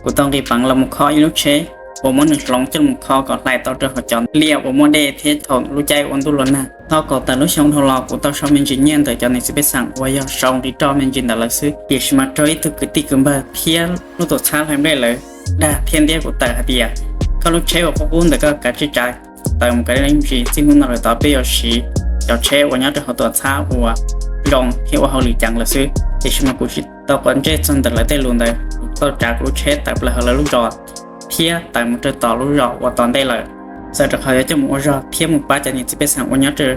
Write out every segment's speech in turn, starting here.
Kuv tau nqis peev los mus kho ib lub tsheb uas muab nws hloov coj los kho kom hlais tau rau hauv cov liaj uas muaj dej thiab thaum lub caij ua ntuj los nag. Thaum kaum tawm lub xyoo dhau los kuv tau sau me ntsis nyiaj ntawm cov niam txiv pej xeem uas yog sau nqi roj me ntsis ntawm lawv xwb, tiam sis mas raug ib tug kwv tij kwv npawg thiab lub tuam txhab hlais nplej lawv dag thiab ntiab kuv tawm hais tias, koj lub tsheb uas qub qub ntawm koj kav tsij tsav tawm mus kav liaj me ntsis, txij hnub no lawm tod peb yuav siv cov tsheb uas nyob rau hauv tuam txhab uas zoo thiab ua hauj lwm ceev lawm xwb. Tiam sis mas kuv tsis tau quav ntsej txog ntawm lawv tej lus ntawd, kuv tau tsav kuv lub tsheb tawm plaws hauv lawv lub zos thiab tawm mus rau tom lub zos uas tom ntej lawm, txawm rau qhov yuav coj mus ua zog thiab mus pab cov niam txiv pej xeem uas nyob rau,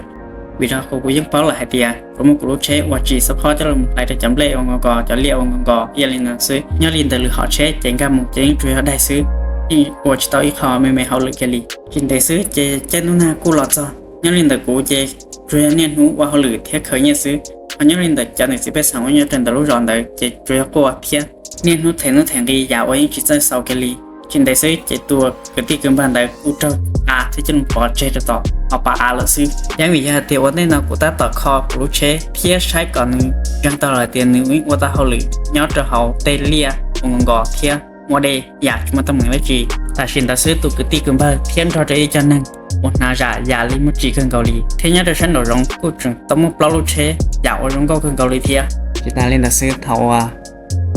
vim rau qhov kuv yeej paub lawm hais tias kuv muaj kuv lub tsheb uas tsim xob phob coj los mus hlais rau cov nplej uas nkaus nkaus, cov liaj uas nkaus nkaus ib yam li ntawd xwb. Nyob li ntawd lwm hom tsheb ces nkag mus ces yeej tsuas yog daig xwb, yeej ua tsis tau ib qho me me hauj lwm kiag li. Tsis ntev xwb ces caij ntuj nag kuj los txog. Nyob li ntawd kuv ces tsuas yog niaj hnub ua hauj lwm thiab khaws nyiaj xwb, ho nyob li ntawd cov niam txiv pej xeem uas nyob rau ntawm lub zos ntawd ces tsuas yog quaj thiab niaj hnub them hnub them nqi yam uas yeej tsis txawj xaus kiag li. Tsis ntev xwb ces tus kwv tij kwv npawg ntawd kuj raug av thiab coj mus pov tseg rau tom hauv pas av lawm xwb. Yeej vim yog hais tias ua ntej no kuv tab tom kho kuv lub tsheb thiab saib kom nws ntseeg tau lawm hais tias nws yeej ua tau hauj lwm nyob rau hauv tej liaj uas nkaus nkaus thiab muaj dej yam tsis muaj teeb meem dab tsi. Tam sim ntawd xwb tus kwv tij kwv npawg thiab nrog rau ib co neeg uas hnav zam yam li muaj tsim kawg nkaus li, thiab nyob rau sab nraum zoov kuj tseem tau muaj plaub lub tsheb yam uas zoo nkauj kawg nkaus li thiab. Tsis tas li ntawd xwb, thaum uas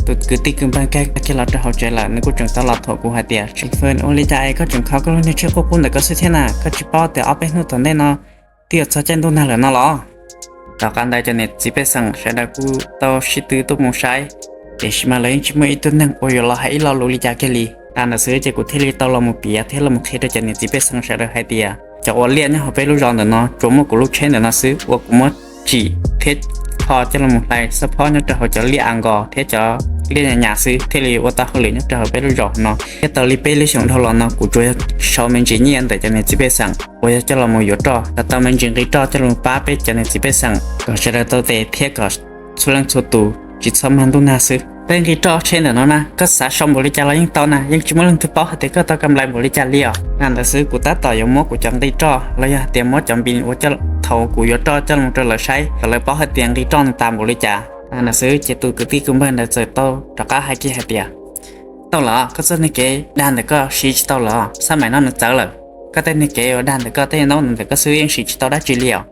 tus kwv tij kwv npawg nkag kiag los rau hauv tsev lawm nws kuj tseem tau los thuam kuv hais tias, Tseem Fwm, ua li cas es koj tseem kho koj lub niag tsheb qub qub ntawm koj xwb thiab na? Koj tsis paub tias ob peb hnub tom ntej no twb yuav txog caij ntuj nag lawm no los? Tom qab ntawd cov niam txiv pej xeem sawv daws kuj tau sib tw tuaj mus saib, tiam sis mas lawv yeej tsis muaj ib tug neeg uas yuav los hais ib lo lus li cas kiag li. Tag ntawd xwb ces kuv thiaj li tau los mus piav thiab los mus qhia rau cov niam txiv pej xeem sawv daws hais tias cov ua liaj nyob hauv peb lub zos ntawm no tsuas muaj kuv lub tsheb ntawm no xwb uas kuv muab tsim thiab kho coj los mus hlais xob phob nyob rau hauv cov liaj a nkos thiab cov liaj nyas nyas xwb thiaj li ua tau hauj lwm nyob rau hauv peb lub zos no. Thiab tau li peb lub xyoos dhau los no kuv tsuas yog sau me ntsis nyiaj ntawm cov niam txiv pej xeem uas yog coj los mus yuav roj, kom tau me ntsis nqi roj coj los pab peb cov niam txiv pej xeem kom sawv daws tau tes thiab kom txhua leej txhua tus tsis txhob mag ntuj nag xwb. Peb nqi roj tsheb ntawm no na, koj xav sau npaum li cas los yeej tau na, yeej tsis muaj leej twg paub hais tias koj tau kam nplais npaum li cas li os. Tag ntawd xwb kuv tab tom yuav muab kuv cov nqi roj los yog hais tias muab cov npis uas thaum kuv yuav roj coj los rau lawv saib kom lawv paub hais tias nqi roj nws tas npaum li cas. Tag ntawd xwb ces tus kwv tij kwv npawg ntawd txawm tau rov qab hais kiag hais tias, tau lawm, koj txoj niag kev dag ntawm koj siv tsis tau lawm, xab maim no nws txawv lawm. Koj tej niag kev uas dag ntawm koj tej ntaub ntawm koj xwb yeej siv tsis tau dab tsi li os.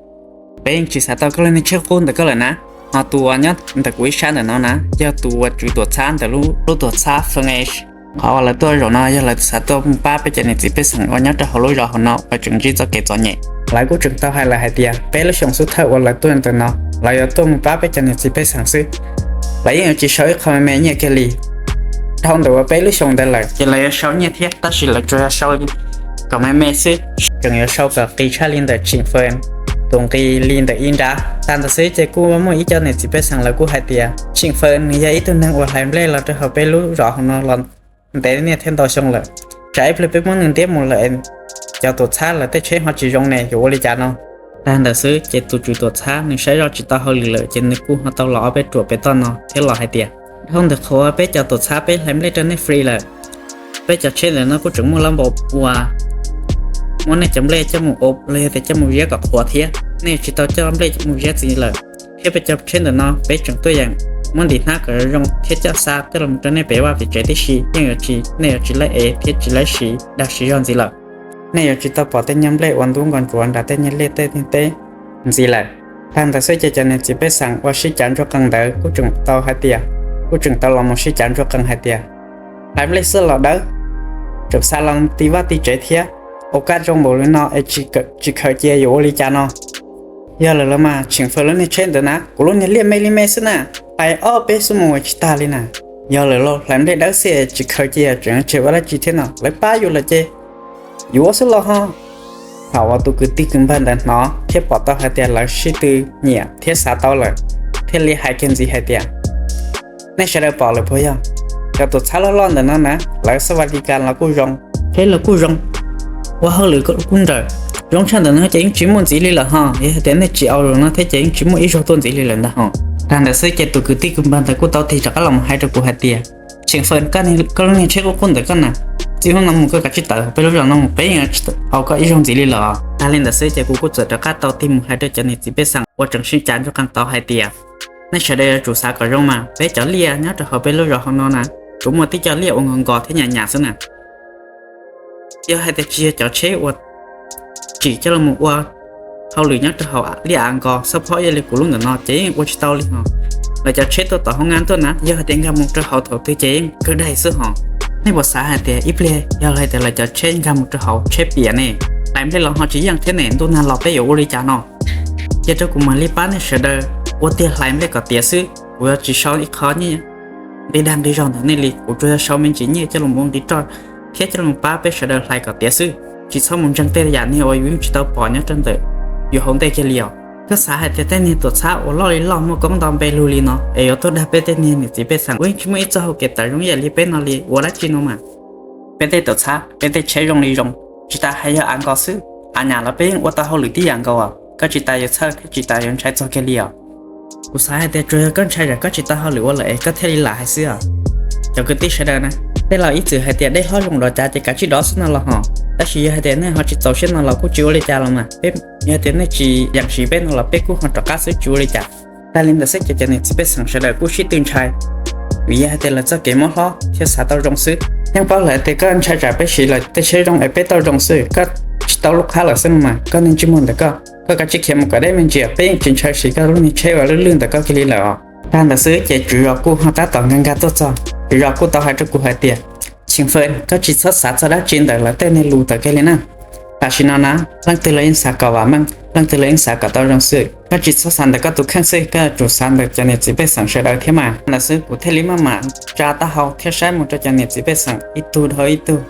Peb yeej tsis xav tau koj lub niag tsheb qub ntawm koj lawm na. Ho tus uas nyob ntawm kuv ib sab ntawm no na yog tus uas tswv tuam txhab ntawm lub tuam txhab Fwm es. Qhov uas lawv tuaj zaum no yog lawv xav tuaj mus pab peb cov niam txiv pej xeem uas nyob rau hauv lub zos hauv no uas tseem ntsib txoj kev txom nyem. Lawv kuj tseem tau hais lawm hais tias peb lub xyoos xub thawj uas lawv tuaj ntawm no, lawv yuav tuaj mus pab peb cov niam txiv pej xeem xwb. Lawv yeej yuav tsis sau ib qho me me nyiaj kiag li. Dhau ntawm uas peb lub xyoos ntawd lawm ces lawv yuav sau nyiaj thiab, tab sis lawv tsuas yog sau kom me me xwb, tseem yuav sau kom qis tshaj li ntawm Tseem Fwm tus nqi li ntawm ib nrab. Tag ntawd xwb ces kuj muaj ib co niam txiv pej xeem lawv kuj hais tias Tseem Fwm nws yog ib tug neeg uas hlais nplej los rau hauv peb lub zos hauv no los ntev niaj thiab ntau xyoo lawm. Tsam ib pliag peb muab nws ntiab mus lawm, cov tuam txhab lawv tej tsheb ho tsis zoo ne, yuav ua li cas no? Tag ntawd xwb ces tus tswv tuam txhab nws saib zoj tsis tau hauj lwm lawm ces nws kuj ho tau los ob peb ruam pem toj no thiab los hais tias, dhau ntawm qhov uas peb cov tuam txhab peb hlais nplej rau nej free lawm, peb cov tsheb ntawm no kuj tseem muaj lab npau uas muab nej cov nplej coj mus ua los yog tias coj mus ziab kom qhuav thiab, nej yuav tsis tau coj nplej mus ziab ntxiv lawm. Thiab peb cov tsheb ntawm no peb tseem tuaj yeem muab ntim hnab kom zoo zoo thiab coj xa coj los rau nej pem vaj pem tsev tib si, yeej yuav tsis, nej yuav tsis laib ev thiab tsis laib siv dag siv zog ntxiv lawm. Nej yuav tsis tau pom tej nyuag nplej uas ntub nkaus ntsuav nram tej nyuag liaj tej teb ntxiv lawm. Tag ntawd xwb ces cov niam txiv pej xeem uas sib cav ntsuag qees ntawd kuj tseem tau hais tias, kuj tseem tau los mus sib cav ntsuag qees hais tias, hlais nplej xwb los dawb, tseem xa los ti vaj ti tsev thiab, ua kaj zoo npaum li no es tsis khaws cia yuav ua li cas no? Yog lawm los mas Tseem Fwm lub niag tsheb ntawd na, kuv lub niag liaj me li me xwb na, pais ob peb xuab moos tsis tag li na. Yog lawm los hlais nplej dawb xwb tsis khaws cia tseem tseg ua dab tsi thiab no, lawv pab yus lawm ces yuav xwb los ho. Thaum uas tus kwv tij kwv npawg ntawd hnov thiab pom tau hais tias lawv sib tw nyiam thiab xav tau lawm, thiaj li hais kiag ntxiv hais tias, nej sawv daws pom lawm puas yog? Cov tuam txhab loj loj ntawm no na, lawv xab vas li kas los kuj zoo, tsheb los kuj zoo, ua hauj lwm kuj nrawm, zoo tshaj ntawm no ces yeej tsis muaj ntxiv li lawm ho. Yog hais tias nej tsis au lawm no thiab ces yeej tsis muaj ib zaug tuaj ntxiv li lawm ntag ho. Tag ntawd xwb ces tus kwv tij kwv npawg ntawd kuj tau tig rov qab los mus hais rau kuv hais tias, Tseem Fwm, koj lub niag tsheb qub qub ntawm koj na, txij hnub no mus koj kav tsij tawm peb lub zos no mus, peb yeej tsis au koj ib zaug ntxiv li lawm. Tag li ntawd xwb ces kuv kuj txawm rov qab tau tig mus hais rau cov niam txiv pej xeem uas tseem sib cav ntsuag qees tod hais tias, nej sawv daws yuav tsum xav kom zoo mas, peb cov liaj nyob rau hauv peb lub zos hauv no na, tsuas muaj tib co liaj ua nkos nkos thiab nyas nyas xwb na. Yog hais tias tsis yog cov tsheb uas tsim coj los mus ua hauj lwm nyob rau hauv liaj av nkos xab phob ib yam li kuv lub ntawm no ces yeej ua tsis tau li hos. Lawv cov tsheb tuaj tom hoob ngab tuaj na, yog hais tias nkag mus rau hauv thaum twg ces yeej kawg daig xwb hos. Nej puas xav hais tias ib pliag yog hais tias lawv cov tsheb nkag mus rau hauv tsheb piam ne, hlais nplej los ho tsis yeej thiab ne, ntuj nag los peb yuav ua li cas no? Cia rau kuv mam li pab nej sawv daws ua tiag hlais nplej kom tiav xwb, kuv yuav tsis sau ib qho nyiaj nqi dag nqi zog ntawm nej li, kuv tsuas yog sau me ntsis nyiaj coj los ua nqi roj thiab coj los pab peb sawv daws hlais kom tiav xwb. Tsis txhob mus ntseeg tej yam niag uas yus yeej tsis tau pom nyob rau ntawm yus hauv ntej kiag li os. Koj xav hais tias tej niag tuam txhab uas loj li loj muaj koob nto npe lug li no es yuav tuaj dag peb tej niag niam txiv pej xeem uas yeej tsis muaj ib txoj hau kev tawm zoo ib yam li peb no li ua dab tsi no mas? Peb tej tuam txhab, peb tej tsheb zoo li zoo, tsis tas hais yog av nkos xwb, av nyam los peb yeej ua tau hauj lwm tib yam nkaus. Koj tsis tas yuav txhawj thiab tsis tas yuav ntshai txog kiag li os. Kuv xav hais tias tsuas yog koj ntshai tsam koj tsis tau hauj lwm ua lawm es koj thiaj li lam hais xwb os. Cov kwv tij sawv daws na, tej laus ib txwm hais tias dej hlob zoo dov cav ces kav tsij dov xwb no los hos, tab sis yog hais tias nej ho tsis txaus siab no los kuj tsis ua li cas los mas, yog tias nej tsis yeem siv peb no los peb kuj ho rov qab xwb tsis ua li cas. Tag li ntawd xwb ces cov niam txiv pej xeem sawv daws kuj sib tw ntshai, vim yog hais tias lawv txoj kev mob hlob thiab xav tau zoo xwb. Yeej paub lawm hais tias koj ntshai tsam peb siv lawm tej tsheb zoo es peb tau zoo xwb, koj tsis tau lub qhab lawm xwb no mas koj niag ntsej muag ntawm koj, koj kav tsij khiav mus kom deb me ntsis, peb yeej tsis ntshai siv koj lub niag tsheb uas lwj lwj ntawm koj kiag li lawm os. Tag ntawd xwb ces tswv zos kuj ho tab tom nkag nkag tuaj txog, tswv zos kuj tau hais rau kuv hais tias, Chin Fej, koj tsis txhob xav txog dab tsi ntawm lawv tej niag lus tawm kiag li na. Tam sim no na, leej twg los yeej xav kom vam meej, leej twg los yeej xav kom tau zoo xwb, koj tsis txhob xav ntawm koj tus kheej xwb, koj yuav tsum xav ntawm cov niam txiv pej xeem sawv daws thiab mas. Ntawd xwb kuv thiaj li maj mam tsa taub hau thiab saib mus rau cov niam txiv pej xeem ib tug dhau ib tug,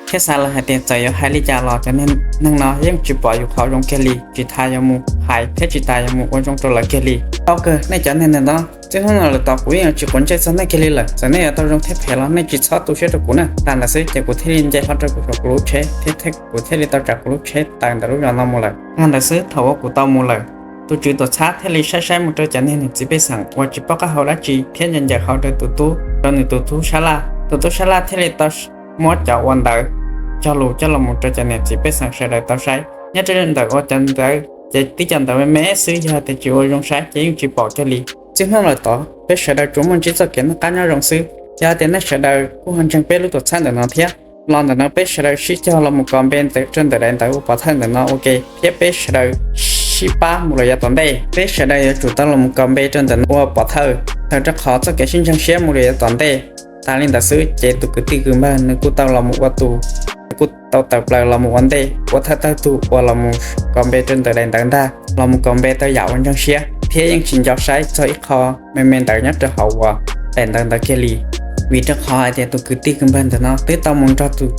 thiab xav lawm hais tias txawm yuav hais li cas los cov neeg no yeej tsis pom yus qhov zoo kiag li, tsis tas yuav mus hais thiab tsis tas yuav mus ua zoo rau lawv kiag li. Tau kawg nej cov neeg ntawm no, txij hnub no lawm tod kuv yeej yuav tsis quav ntsej txog nej kiag li lawm, txawm nej yuav tau zoo thiab phem los nej tsis txhob tu siab rau kuv na. Tag ntawd xwb ces kuv thiaj li nce hlo rau kuv saum kuv lub tsheb thiab kuv thiaj li tau tsav kuv lub tsheb tawm ntawm lub zos no mus lawm. Tag ntawd xwb thaum uas kuv tau mus lawm, tus tswv tuam txhab thiaj li saib saib mus rau cov niag niam txiv pej xeem uas tsis paub qab hau dab tsi thiab ncaws ncaws hau rau tus tub, rau nws tus tub sab laj. Tus tub sab laj thiaj li tau muab cov uas ntawd cog lus coj los mus rau cov niam txiv pej xeem sawv daws tau saib. Nyob rau ntawm uas cov ntawd ces tib cov ntawd me me xwb, yog tias tsis ua zoo saib ces yeej tsis pom kiag li. Txij hnub lawm tod peb sawv daws tsuas muaj ntsib txoj kev noj qab nyob zoo xwb. Yog tias nej sawv daws kuj ho ntseeg peb lub tuam txhab ntawm no thiab, los ntawm no peb sawv daws sib cog los mus kos npe ntawm rau ntawm daim ntawv uas pov thawj ntawm no ua ke, thiab peb sawv daws sib pab mus lawm yav tom ntej. Peb sawv daws yuav tsum tau los mus kos npe rau ntawm no ua pov thawj, txhawm rau qhov txoj kev sib ntseeg siab mus lawm yav tom ntej. Tas li ntawd xwb ces tus kwv tij kwv npawg nws kuj tau los mus ua tus, nws kuj tau tawm plaws los mus ua ntej ua thawj tawg tug uas los mus kos npe rau ntawm daim ntawv ntag, los mus kos npe tau yam uas ntseeg siab thiab yeej tsis nco saib txog ib qho me me ntawd nyob rau hauv uas daim ntawv ntawd kiag li. Vim rau qhov hais tias tus kwv tij kwv npawg ntawm no twb tau mus nrog tus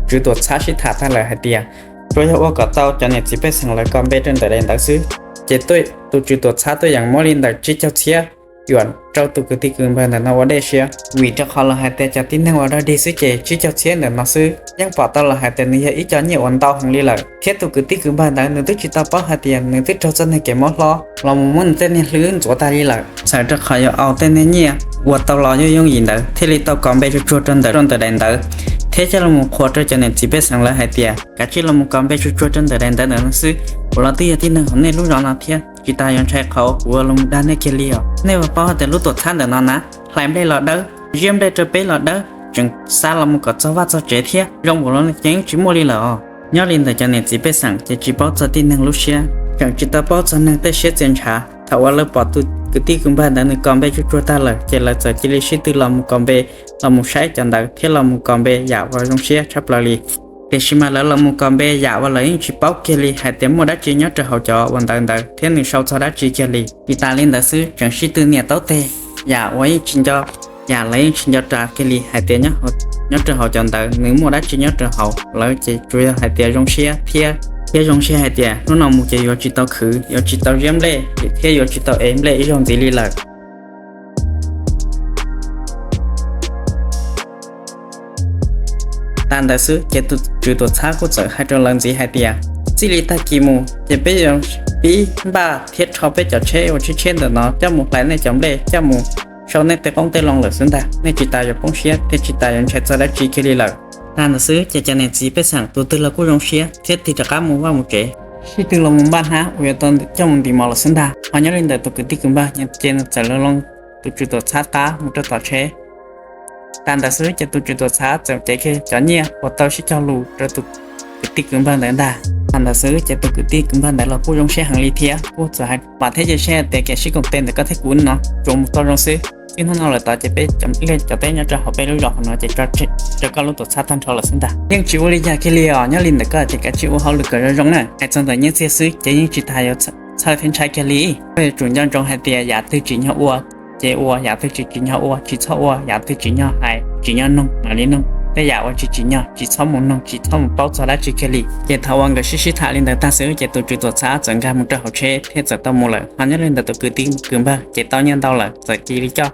tswv tuam txhab sib tham tag lawm hais tias tsuas yog ua kom tau cov niam txiv pej xeem lawv kos npe rau ntawm daim ntawv xwb, ces tus tswv tuam txhab tuaj yeem muab li ntawm tsib caug txhiab yuam rau tus kwv tij kwv npawg ntawm no ua dej siab. Vim rau qhov lawv hais tias cov tib neeg uas dog dig xwb ces tsib caug txhiab ntawm no xwb yeej pom tau lawm hais tias nws yog ib co nyiaj uas ntau heev li lawm, thiab tus kwv tij kwv npawg ntawd nws twb tsis tau paub hais tias nws twb raug txoj niag kev mob hlob los mus muab nws tej niag hlwb ntxuav tag li lawm. Txhawm rau qhov yuav au tej niag nyiaj uas tau los yooj yooj yim ntawd thiaj li tau kos npe tsuag tsuag rau ntawm, rau ntawm daim ntawv, thiab coj los mus qhuas rau cov niam txiv pej xeem lawv hais tias kav tsij los mus kos npe tsuag tsuag rau ntawm daim ntawv ntawm no xwb. Kuv los twb yog tib neeg hauv nej lub zos no thiab, tsis tas yuav ntshai qhov kuv los mus dag nej kiag li os. Nej puas paub hais tias lub tuam txhab ntawm no na, hlais nplej los dawb, ziab nplej rau peb los dawb, tseem xa los mus kom txog vaj txog tsev thiab, zoo npaum li no ces yeej tsis muaj li lawm os. Nyob li ntawm cov niam txiv pej xeem ces tsis paub txog tib neeg lub siab, tseem tsis tau paub txog neeg tej siab txias ntshav. Thaum uas lawv pom tus kwv tij kwv npawg ntawd nws kos npe tsuag tsuag tag lawm ces lawv txawm cia li sib tw los mus kos npe, los mus saib cov ntawv thiab los mus kos npe yam uas zoo siab tshaj plaws li. Tiam sis mas lawv los mus kos npe yam uas lawv yeej tsis paub kiag li hais tias muaj dab tsi nyob rau hauv cov uas ntawv ntawd thiab nws sau txog dab tsi kiag li. Tsis tas li ntawd xwb, tseem sib tw nias taub teg yam uas yeej tsis nco, yam lawv yeej tsis nco ras kiag li hais tias nyob rau hauv cov ntawv nws muaj dab tsi nyob rau hauv. Lawv ces tsuas yog hais tias zoo siab thiab, thiab zoo siab hais tias hnub no mus ces yuav tsis tau khwv, yuav tsis tau ziab nplej thiab yuav tsis tau ev nplej ib zaug ntxiv li lawm. Tas ntawd xwb ces tus tswv tuam txhab kuj txawm hais rau lawv ntxiv hais tias txij li tag kis mus ces peb yuav pib npaj thiab rho peb cov tsheb uas tshiab tshiab ntawm no coj mus hlais nej cov nplej, coj mus sau nej tej qoob tej loo lawm xwb ntag. Nej tsis tas yuav poob siab thiab tsis tas yuav ntshai txog dab tsi kiag li lawm. Tas ntawd xwb ces cov niam txiv pej xeem tus twg los kuj zoo siab thiab tig rov qab mus vaj mus tsev, sib tw los mus npaj hnab uas yuav tau coj mus ntim mov lawm xwb ntag. Ho nyob li ntawm tus kwv tij kwv npawg ces nws txawm los loo tus tswv tuam txhab qab mus rau tom tsheb. Tag ntawd xwb ces tus tswv tuam txhab txawm cev kiag cov nyiaj uas tau sib cog lus rau tus kwv tij kwv npawg ntawd ntag. Tag ntawd xwb ces tus kwv tij kwv npawg ntawd los kuj zoo siab heev li thiab kuj txawm hais, vam thiab cia siab tias kev sib koom tes ntawm koj thiab kuv no tsuas mus tau zoo xwb. Txij hnub no lawm tod ces peb cov liaj cov teb nyob rau hauv peb lub zos hauv no ces rau koj lub tuam txhab tag nrho lawm xwb ntag. Yeej tsis ua li cas kiag li os. Nyob li ntawm koj ces kav tsij ua hauj lwm kom zoo zoo na. Hais txog ntawm nyiaj txiag xwb ces yeej tsis tas yuav txhawj thiab ntshai kiag li. Koj yuav tsum nco ntsoov hais tias yam twg tsis nyog ua ces ua, yam twg tsis tsis nyog ua tsis txhob ua, yam twg tsis nyog hais tsis nyog noog mam li noog, tej yam uas tsis tsim nyog tsis txhob mus noog tsis txhob mus paub txog dab tsi kiag li. Ces thaum uas nkawd sib sib tham li ntawd tag xwb ces tus tswv tuam txhab txawm nkag mus rau hauv tsheb thiab txawm tau mus lawm. Ho nyob li ntawm tus kwv tij kwv npawg ces tau nyiaj ntau lawm txawm cia li coj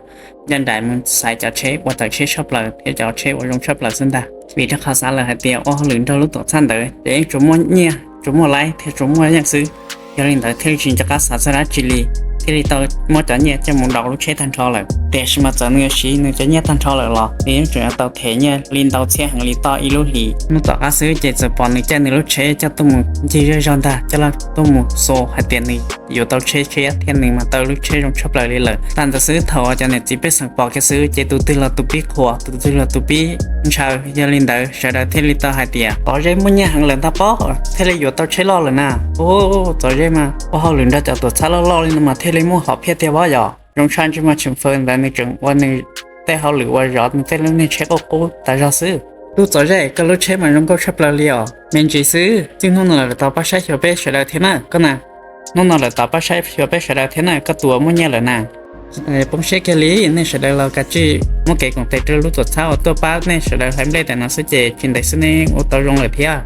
ncaj nraim mus xaiv cov tsheb uas tawm tshiab tshaj plaws thiab cov tsheb uas zoo tshaj plaws xwb ntag. Vim rau qhov xav lawm hais tias ua hauj lwm nrog lub tuam txhab ntawd ces yeej tsuas muaj nyiaj tsuas muaj laib thiab tsuas muaj yeej xwb. Yog li ntawd thiaj li tsis nco qab xav txog dab tsi li, thiaj li tau muab cov nyiaj coj mus daus lub tsheb tag nrho lawm. Tiam sis mas txawm nws yuav siv nws cov nyiaj tag nrho lawm los nws yeej tseem yuav tau them nyiaj li ntau txhiab heev li toj ib lub hlis. Hnub tom qab xwb ces txawm pom nws caij nws lub tsheb coj tuaj mus ncig zej zog ntag, coj los tuaj mus xus hais tias nws yuav tau tsheb tshiab thiab nws mas tau lub tsheb zoo tshaj plaws li lawm. Tag ntawd xwb thaum uas cov niam txiv pej xeem pom kiag xwb ces tus twg los tus pib qhuas, tus twg los tus pib ntshaw. Yog li ntawd sawv daws thiaj li tau hais tias, Txov Zeb muaj nyiaj heev lawm ntag pob, thiaj li yuav tau tsheb loj lawm na. Ub, Txov Zeb mas ua hauj lwm nrog cov tuam txhab loj loj li no mas thiaj li muaj hom phiaj tiag pob yom. Zoo tshaj ntsej muag Tsheem Fawj ntawd nws tseem ua nws tej hauj lwm uas zov nws tej lub niag tsheb qub qub tas zog xwb. Tub Txov Zeb, koj lub tsheb mas zoo nkauj tshaj plaws li os. Me ntsis xwb, txij hnub no lawm tau pab saib xyuas peb sawv daws thiab na koj na. Hnub no lawm tau pab saib xyuas peb sawv daws thiab na, koj tus uas muaj nyiaj lawm na. Poob siab kiag li, nej sawv daws los kav tsij muab kev koom tes rau lub tuam txhab uas tuaj pab nej sawv daws hlais nplej ntawm no xwb ces tsis ntev xwb nej ua tau zoo lawm thiab.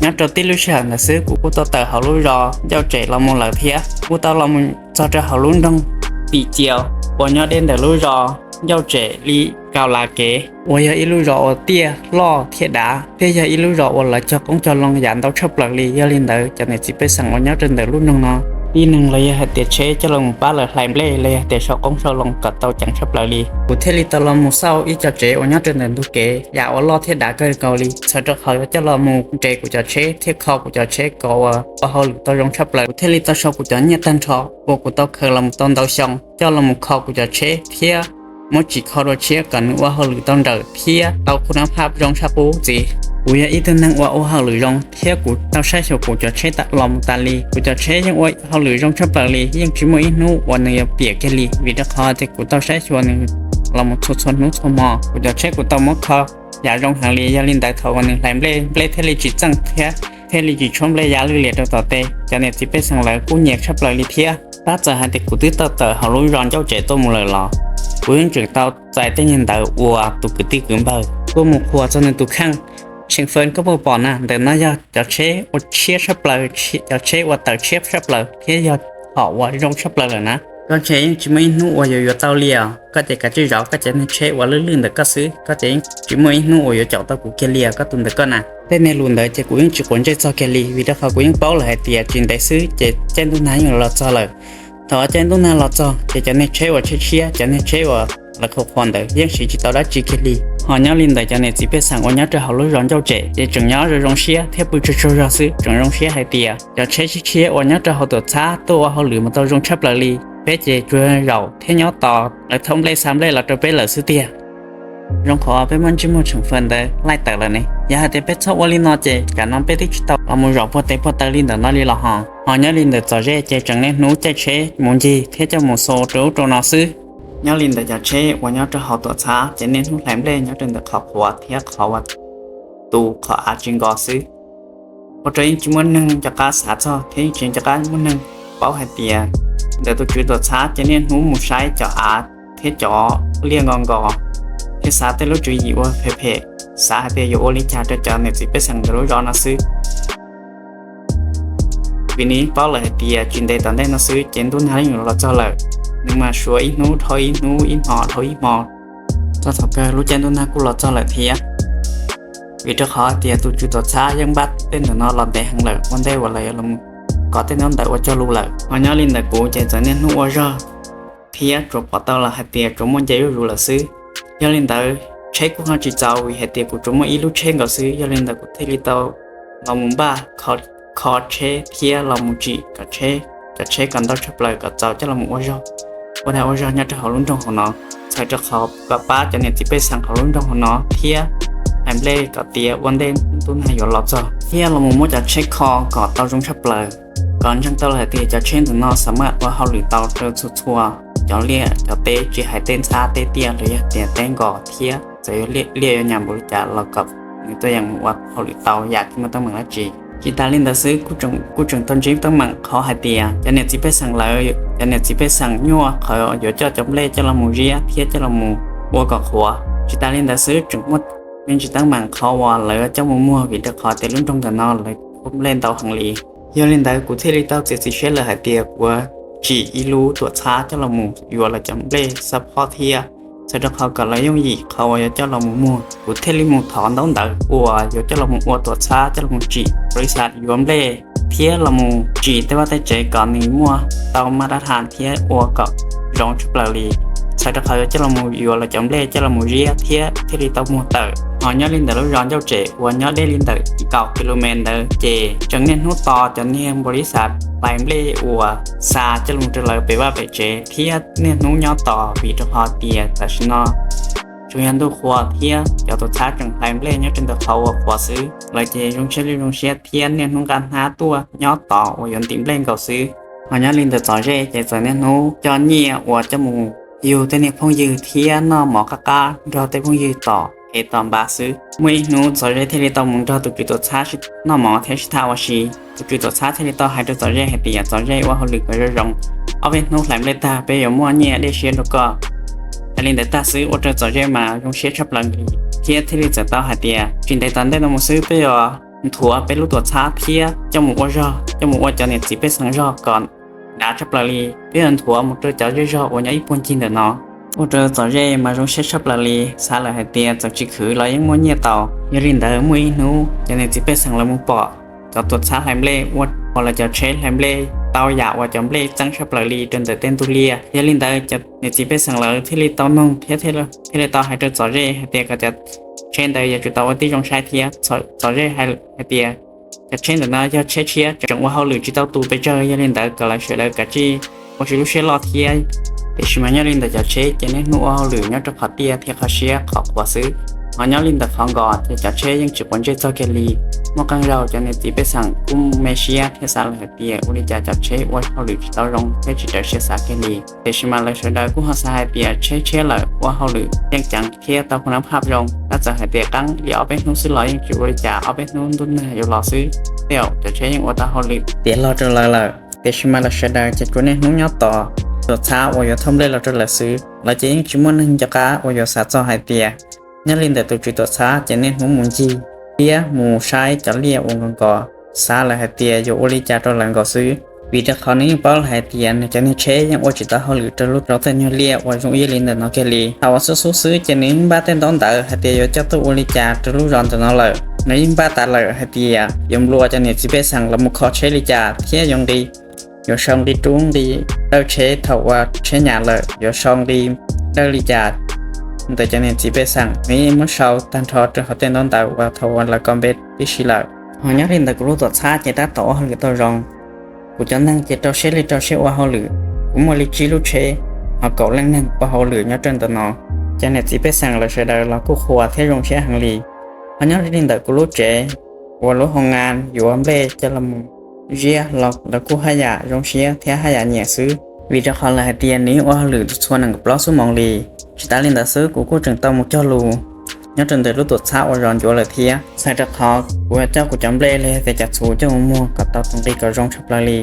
Nyob rau tib lub sij hawm ntawd xwb kuv kuj tau tawm hauv lub zos Ncauj Tsem los mus lawm thiab kuj tau los mus txog rau hauv lub nroog Tim Cias uas nyob deb ntawm lub zos Ncauj Tsem li kaum lav kev, uas yog ib lub zos uas tiaj loj thiab dav thiab yog ib lub zos uas lawv cog qoob cog loo yav ntau tshaj plaws li. Yog li ntawd cov niam txiv pej xeem uas nyob rau ntawm lub nroog no tib neeg los yog hais tias tsheb coj los mus pab lawv hlais nplej los yog tias sau qoob sau loo kom tau ceev tshaj plaws li. Kuv thiaj li tau los mus xauj ib co tsev uas nyob rau ntawm ntug kev yam uas loj thiab dav kawg nkaus li, txhawm rau qhov coj los mus nres kuv cov tsheb thiab kho kuv cov tsheb kom ua ua hauj lwm tau zoo tshaj plaws. Kuv thiaj li tau sau kuv cov nyiaj tag nrho uas kuv tau khaws los mus tau ntau xyoo coj los mus kho kuv cov tsheb thiab muab tsim kho dua tshiab kom nws ua hauj lwm tau nrawm thiab tau khu nab phaj zoo tshaj qub ntxiv. Kuv yog ib tug neeg uas ua hauj lwm zoo thiab kuv tau saib xyuas kuv cov tsheb los mus tas li. Kuv cov tsheb yeej ua hauj lwm zoo tshaj plaws li, yeej tsis muaj ib hnub uas nws yuav piam kiag li, vim rau qhov tias kuv tau saib xyuas nws los mus txhua txhua hnub txhua hmo. Kuv cov tsheb kuv tau muab kho yam zoo heev li, yog li ntawd thaum uas nws hlais nplej, nplej thiaj li tsis txeej thiab thiaj li tsis tshuab nplej ya lwj liam rau tom tej. Cov niam txiv pej xeem lawv kuj nyiam tshaj plaws li thiab. Tab txawm hais tias kuv twb tau tawm hauv lub zos Ncauj Tsem tuaj mus lawm los kuv yeej tseem tau txais tej niag ntawv uas tus kwv tij kwv npawg tuaj mus qhuas txog nws tus kheej. Tsheej Fawj, koj puas pom na, ntawm no yog cov tsheb uas tshiab tshaj plaws, cov tsheb uas tawm tshiab tshaj plaws thiab yog hom uas zoo tshaj plaws lawm na. Koj ntshe yeej tsis muaj ib hnub uas yuav yuav tau li os. Koj ces kav tsij zov koj cov niag tsheb uas lwj lwj ntawm koj xwb, koj ces yeej tsis muaj ib hnub uas yuav caum tau kuv kiag li os, koj tus ntawm koj na. Tej niag lus ntawd ces kuv yeej tsis quav ntsej txog kiag li, vim rau qhov kuv yeej paub lawm hais tias tsis ntev xwb ces caij ntuj nag yeej los txog lawm. Thaum uas caij ntuj nag los txog ces cov niag tsheb uas tshiab tshiab, cov niag tsheb uas lawv qhuas qhuas ntawd yeej siv tsis tau dab tsi kiag li. Ho nyob li ntawd cov niam txiv pej xeem uas nyob rau hauv lub zos Ncauj Tsem ces tseem nyob zoo zoo siab thiab pw tsaug tsaug zog xwb, tseem zoo siab hais tias cov tsheb tshiab tshiab uas nyob rau hauv tuam txhab tuaj ua hauj lwm mus tau zoo tshaj plaws li. Peb ces tsuas zaum thiab nyob tos lawv thauj nplej xa nplej los rau peb lawm xwb tiag. Zoo qhov peb muab ntsej muag Tsheej Fawj ntawd laij tawm lawm ne. Yog hais tias peb txhob ua li no ces tsam no peb twb tsis tau los mus zaum puag tes puag taw li ntawm no li los ho. Ho nyob li ntawm Txom Zej ces tseem niaj hnub caij tsheb mus ncig thiab coj mus xus rau ub rau no xwb. Nyob li ntawm cov tsheb uas nyob rau hauv tuam txhab ces niaj hnub hlais nplej nyob rau ntawm qhov qhuav thiab qhov uas tu qhov av tsis nkos xwb. Ua rau yeej tsis muaj neeg nco qab xav txog thiab yeej tsis nco qab muaj neeg paub hais tias ntawm tus tswv tuam txhab ces niaj hnub mus saib cov av thiab cov liaj nkos nkos thiab xav tej lub tswv yim ua phem phem, xav hais tias yuav ua li cas rau cov niam txiv pej xeem ntawm lub zos no xwb. Vim nws yeej paub lawm hais tias tsis ntev tom ntej no xwb ces ntuj nag yeej yuav los txog lawm. Nws mas suav ib hnub dhau ib hnub, ib hmo dhau ib hmo, txog thaum kawg lub caij ntuj nag kuj los txog lawm thiab. Vim rau qhov tias tus tswv tuam txhab yeej npaj tej ntawm no los ntev heev lawm, ua ntej uas lawv yuav los kov tej ntaub ntawv ua cog lus lawm. Ho nyob li ntawm kuv ces txawm niaj hnub ua zog thiab tsuas pom tau los hais tias tsuas muaj nce zuj zus lawm xwb. Yog li ntawd tsheb kuj ho tsis txaus vim hais tias kuv tsuas muaj ib lub tsheb nkaus xwb, yog li ntawd kuv thiaj li tau los mus npaj kho tsheb thiab los mus tsim cov tsheb kom ntau tshaj plaws kom txaus coj los mus ua zog. ua dag ua zog nyob rau hauv lub nroog hauv no, txhawm rau qhov kom pab cov niam txiv pej xeem hauv lub nroog hauv no thiab hais nplej kom tiav ua ntej hnub ntuj nag yuav los txog, thiab los mus muab cov tsheb kho kom tau zoo tshaj plaws, kom ntseeg tau lawm hais tias cov tsheb ntawm no xav mas ua hauj lwm tau rau txhua txhua cov liaj cov teb, tsis hais teb ntxhab teb tiaj los yog tias teb nkos thiab txawm yog liaj yuav nyam npaum li cas los kom nws tuaj yeem mus ua hauj lwm tau yam tsis muaj teeb meem dab tsi. Tsis tas li ntawd xwb, kuj tseem tau ntsib teeb meem qhov hais tias cov niam txiv pej xeem lawv, cov niam txiv pej xeem nyuaj qhov yuav coj cov nplej coj los mus ziab thiab coj los mus ua kom qhuav. Tsis tas li ntawd xwb, tseem muaj me ntsis teeb meem qhov uas lawv coj mus muag vim rau qhov tias lub nroog ntawm no lawv ua nplej ntau heev li. Yog li ntawd kuv thiaj li tau txiav txim siab lawm hais tias kuv yuav tsim ib lub tuam txhab coj los mus yuav lawv cov nplej xab phob thiab, txhawm rau qhov kom lawv yooj yim qhov uas yuav coj los mus muag. Kuv thiaj li mus thov ntaub ntawv uas yuav coj los mus ua tuam txhab coj los mus tsim npaum li xav yuav nplej thiab los mus tsim tej vaj tej tsev kom nws muaj tau maj dab ham thiab ua kom zoo tshaj plaws li. Txhawm rau qhov yuav coj los mus yuav lawv cov nplej coj los mus ziab thiab thiaj li tau muag tawm. Ho nyob li ntawm lub zos ncauj tsem uas nyob deb li ntawm kaum ki lu mev ntawd ces tseem niaj hnub tos cov niag npaum li xav hlais nplej uas xa coj los rau lawv pem vaj pem tsev thiab niaj hnub nyob tos vim rau qhov tias tam sim no tseem yog ntuj qhuav thiab cov tuam txhab tseem hlais nplej nyob rau ntawm qhov uas qhuav xwb. Lawv ces zoo siab li zoo siab thiab niaj hnub nqa hnab tuaj nyob tos uas yuav ntim nplej nkaus xwb. Ho nyob li ntawm Txom Zej ces txawm niaj hnub coj nyiaj uas coj mus yug tej niag phooj ywg thiab noj mov qab qab nrog tej phooj ywg tom ev tom npav xwb. Muaj ib hnub Txom Zej thiaj li tau mus nrog tus tswv tuam txhab noj mov thiab sib tham ua si. Tus tswv tuam txhab thiaj li tau hais rau Txom Zej hais tias, Txom Zej, ua hauj lwm kom zoo zoo, ob peb hnub hlais nplej tag peb yuav muaj nyiaj dej siab rau koj. Hais li ntawd tag xwb ua rau Txom Zej mas zoo siab tshaj plaws li thiab thiaj li txawm tau hais tias, tsis ntev tom ntej no mus xwb peb yuav nthuav peb lub tuam txhab thiab coj mus ua zog, coj mus ua cov niam txiv pej xeem zog kom dav tshaj plaws li. Peb yuav nthuav mus rau cov zej zog uas nyob ib puag ncig ntawm no. Ua rau Txom Zej mas zoo siab tshaj plaws li, xav lawm hais tias txawm tsis khwv los yeej muaj nyiaj tau. Yog li ntawd muaj ib hnub cov niam txiv pej xeem lawv mus pom cov tuam txhab hlais nplej ua, uas lawv cov tsheb hlais nplej tau yam uas cov nplej txeeb tshaj plaws li rau ntawm tej ntug liaj. Yog li ntawd cov niam txiv pej xeem lawv thiaj li tau noog thiab thiaj li tau hais rau Txom Zej hais tias kom cov tsheb ntawd yuav tsum tau ua tib zoo saib thiab. Txom Zej hais tias cov tsheb ntawm no yog tsheb tshiab tseem ua hauj lwm tsis tau tu pes tsawg, yog li ntawd kom lawv sawv daws kav tsij ua tsis lub siab loj thiab. Tiam sis mas nyob li ntawm cov tsheb ces niaj hnub ua hauj lwm nyob rau qhov tiaj thiab qhov siab qhov qhuav xwb. Ho nyob li ntawm qhov nkos ces cov tsheb yeej tsis quav ntsej txog kiag li. Muaj qee zaug cov niam txiv pej xeem kuj me siab thiab xav lawm hais tias ua li cas cov tsheb ua hauj lwm tsis tau zoo thiab tsis raws siab xav kiag li. Tiam sis mas lawv sawv daws kuj ho xav hais tias tsheb tshiab lawm ua hauj lwm yeej ceev thiab tau khub nab phaj zoo, tab txawm hais tias qeeb li ob peb hnub xwb los yeej tsis ua li cas, ob peb hnub ntuj nag yuav los xwb, tej zaum cov tsheb yeej ua tau hauj lwm tiav los rau lawv lawm. Tiam sis mas lawv sawv daws ces tsuas niaj hnub nyob tos tuam txhab uas yuav thauj nplej los rau lawv xwb. Lawv ces yeej tsis muaj neeg nco qab uas yuav xav txog hais tias, nyob li ntawm tus tswv tuam txhab ces niaj hnub mus ncig thiab mus saib cov liaj uas nkos nkos, xav lawm hais tias yuav ua li cas rau lawv nkaus xwb. Vim rau qhov nws yeej paub lawm hais tias nws cov niag tsheb yeej ua tsis tau hauj lwm rau lub rau tej nyuag liaj uas zoo ib yam li ntawm no kiag li. Thaum uas xub xub xwb ces nws yeej npaj tej ntaub ntawv hais tias yuav coj tuaj ua li cas rau lub zos ntawm no lawm. Nws yeej npaj tas lawm hais tias yuav nplua cov niam txiv pej xeem los mus kho tsheb li cas thiab yuav nqi, yuav sau nqi rub nqi dawj tsheb thaum uas tsheb nyas lawm, yuav sau nqi dawj li cas ntawm cov niam txiv pej xeem, nws yeej muab sau tag nrho rau hauv tej ntaub ntawv uas thaum uas lawv kos npe tib si lawm. Ho nyob li ntawm kuv lub tuam txhab ces tab tom ua hauj lwm tau zoo. Kuv cov neeg ces rau siab li rau siab ua hauj lwm. Kuv muaj li tsib lub tsheb, ho kaum leej neeg ua hauj lwm nyob rau ntawm no. Cov niam txiv pej xeem lawv sawv daws los kuj qhuas thiab zoo siab heev li. Ho nyob li ntawm kuv lub tsev uas lub hoo nga yuav nplej coj los mus ziab los lawv kuj haj yam zoo siab thiab haj yam nyiam xwb, vim rau qhov lawv hais tias nws yeej ua hauj lwm txhua nees nkaum plaub xuab moos li. Tsis tas li ntawd xwb, kuv kuj tseem tau mus cog lus nyob rau ntawm lub tuam txhab uas zov ncuav lawm thiab, txhawm rau qhov kuv yuav coj kuv cov nplej los yog tias cov txhuv coj mus muag kom tau tus nqi kom zoo tshaj plaws li.